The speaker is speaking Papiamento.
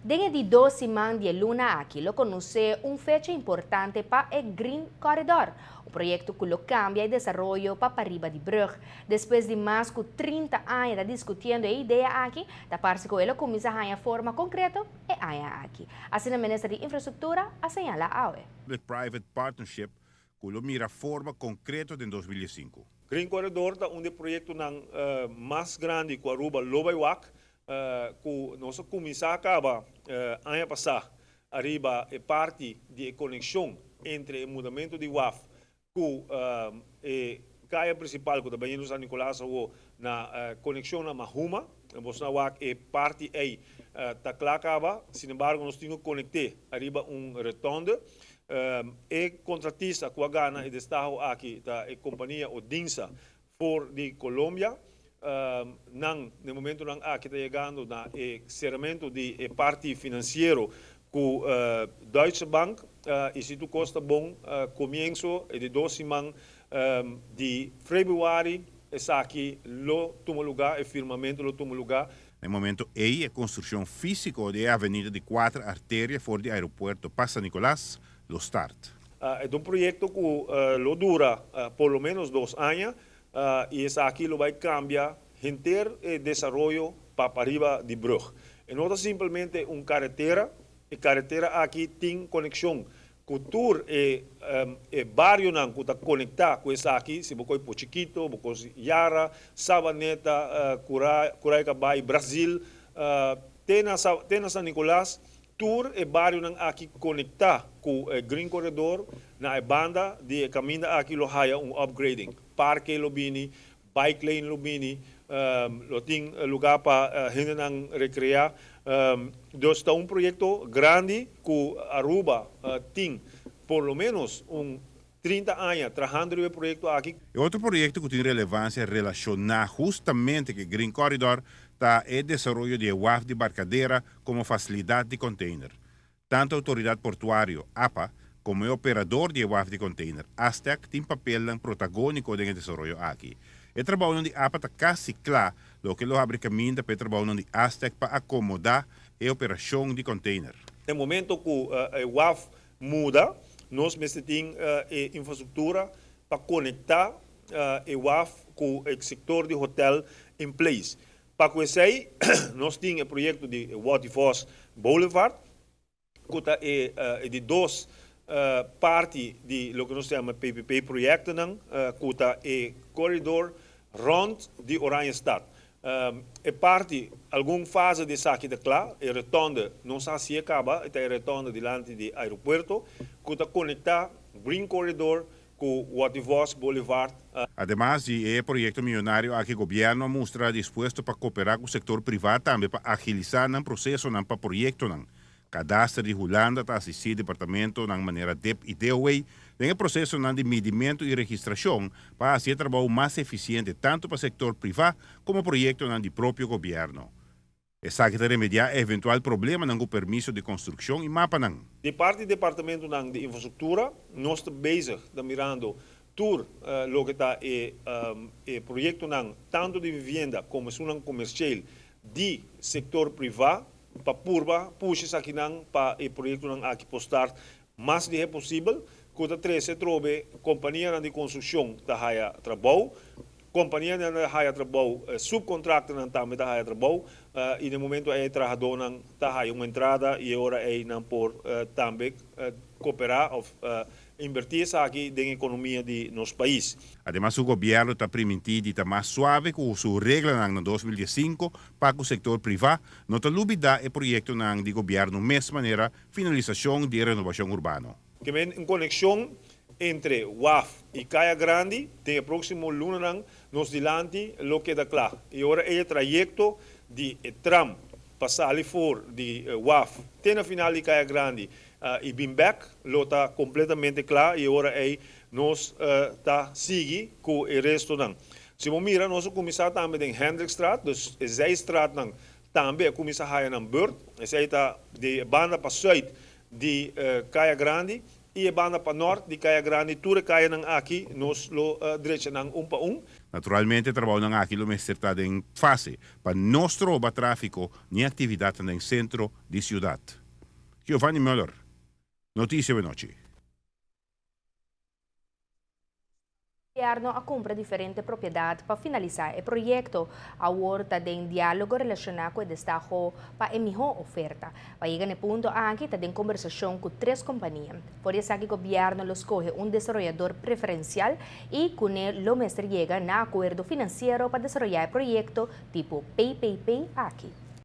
Den e di dos siman di luna aki lo conoce un fecha importante pa e Green Corridor, un proyecto cu lo cambia e desaroyo pa pariba di brug. Despues di mas cu 30 aña ta discutiendo e idea aki, ta parce cu el a cuminsa haya forma concreto e aña aki. Asina Minister di Infrastructura a señala awe. Public-private partnership cu lo mira forma concreto den 2005. Green Corridor ta un di e proyectonan mas grandi cu Aruba lo bay wak, cu nos a cuminsa caba aña pasa ariba e parti di e conexion entre e mudamento di waf cu e caya principal cu ta bayendo San Nicolas awo na conexion na Mahuma. Nos a wak e parti ey ta cla caba, sin embargo nos tin cu conecte ariba un rotonde. E contratista cu a gana e destaho aki ta e compania Odinsa for di Colombia. Nan na momentonan aki ta yegando na e ceramento di e parti financiero cu Deutsche Bank y si tur cos ta bon, comienso e di 2 siman di februari esaki lo tuma luga, e firmamento lo tuma luga. Na momento ey, e construccion fisico di avenida di cuater arteria for di aeropuerto pa San Nicolas lo start. E un proyecto cu lo dura por lo menos 2 aña y esaki lo bay cambia henter e desaroyo pa pariba di brug. E no ta simplemente un caretera, e caretera aki tin conexion cu tur e barionan cu ta conecta cu esaki, si bo coy Chiquito, bo Yara, Savaneta, Curaicabay, Brasil, te na San Nicolas, tur e barionan aki conecta cu e Green Corridor na e banda di caminda aki lo haya un upgrading. Parke lo bini, bike lane lo bini, lo tin luga pa hendenan recrea. Dus ta un proyecto grandi cu Aruba tin por lo menos un 30 aña trahando e proyecto aki. E otro proyecto cu tin relevancia relaciona hustamente cu Green Corridor ta e desaroyo di waf di Barcadera como facilidad di container. Tanto Autoridad Portuario, APA, como e operador di waf di container, Astec, tin papel protagonico den e desaroyo aki. E trabou di APA ta casi cla, loke lo habri caminda pa e trabou di Astec pa acomoda e operacion di container. Na momento cu e waf muda, nos mester tin e infrastructura pa conecta e waf cu e sector di hotel in place. Pa esey, nos tin e proyecto di Watty Vos Boulevard, cu ta e di dos parti di loke nos ta yama PPP proyectonan, cu ta e corridor rond di Oranjestad. E parti, algun fase di esaki ta cla, e rotonde no sa si a caba, e rotonde dilanti di aeropuerto, cu ta conecta Green Corridor cu Watty Vos Boulevard. Ademas di e proyecto miyonario aki, gobierno a mustra dispuesto pa coopera cu e sector priva tambe pa agilisa e proceso pa proyecto. Kadaster di Hulanda ta asisti departamento na manera DIP y DOW den e proceso di midimento y registracion pa haci e trabou mas eficiente tanto pa sector priva como proyecto di propio gobierno. Esaki ta remedia eventual problema cu permiso di construccion y mapa. Di parti di departamento di infrastructura, nos ta bezig ta mirando tur loke ta e proyecto tanto di vivienda como esun comercial di sector priva pa purba pusha esakinan pa e proyecto aki por start mas lihe posibel, cu ta trece trobe compania di construccion ta haya trabou, compania ta haya trabou, subcontractor nan tambe ta haya trabou y na momento ey trahado nan ta haya un entrada y ora ey nan por tambe coopera of inverti aki den economia di nos pais. Ademas, e gobierno ta priminti di ta mas suave cu su regla na 2015 pa e sector priva, no ta lubida e proyecto di gobierno mes manera finalisacion di renobacion urbano. Cu un conexion entre WAF y Caya Grandi, den proximo luna nos dilanti lo keda cla. Y ora e trayecto di tram pa sali for di WAF te na final di Caya Grandi y bin back lo ta completamente cla y ora ey nos ta sigui cu e resto nan. Si bo mira, nos a cuminsa tambe den Hendrikstraat, dus e zijstraat nan tambe a cuminsa haya nan beurt, esey ta di banda pa zuid di Caya Grandi y e banda pa noord di Caya Grandi, tur e caya nan aki nos lo drecha nan un pa un. Naturalmente e trabounan aki lo mester ta den fase pa no stroba tráfiko ni aktividatnan den sentro di siudat. Giovanni Muller, Notisia Wenochi. Gobierno a cumpra diferente propiedad pa finalisa e proyecto. Awor ta den dialogo relaciona cu e destaho pa e miho oferta. Pa yega na e punto aki ta den conversacion cu tres compania. For di esaki gobierno lo scoge un desaroyador preferencial y cune lo mester yega na acuerdo financiero pa desaroya e proyecto tipo PPP aki.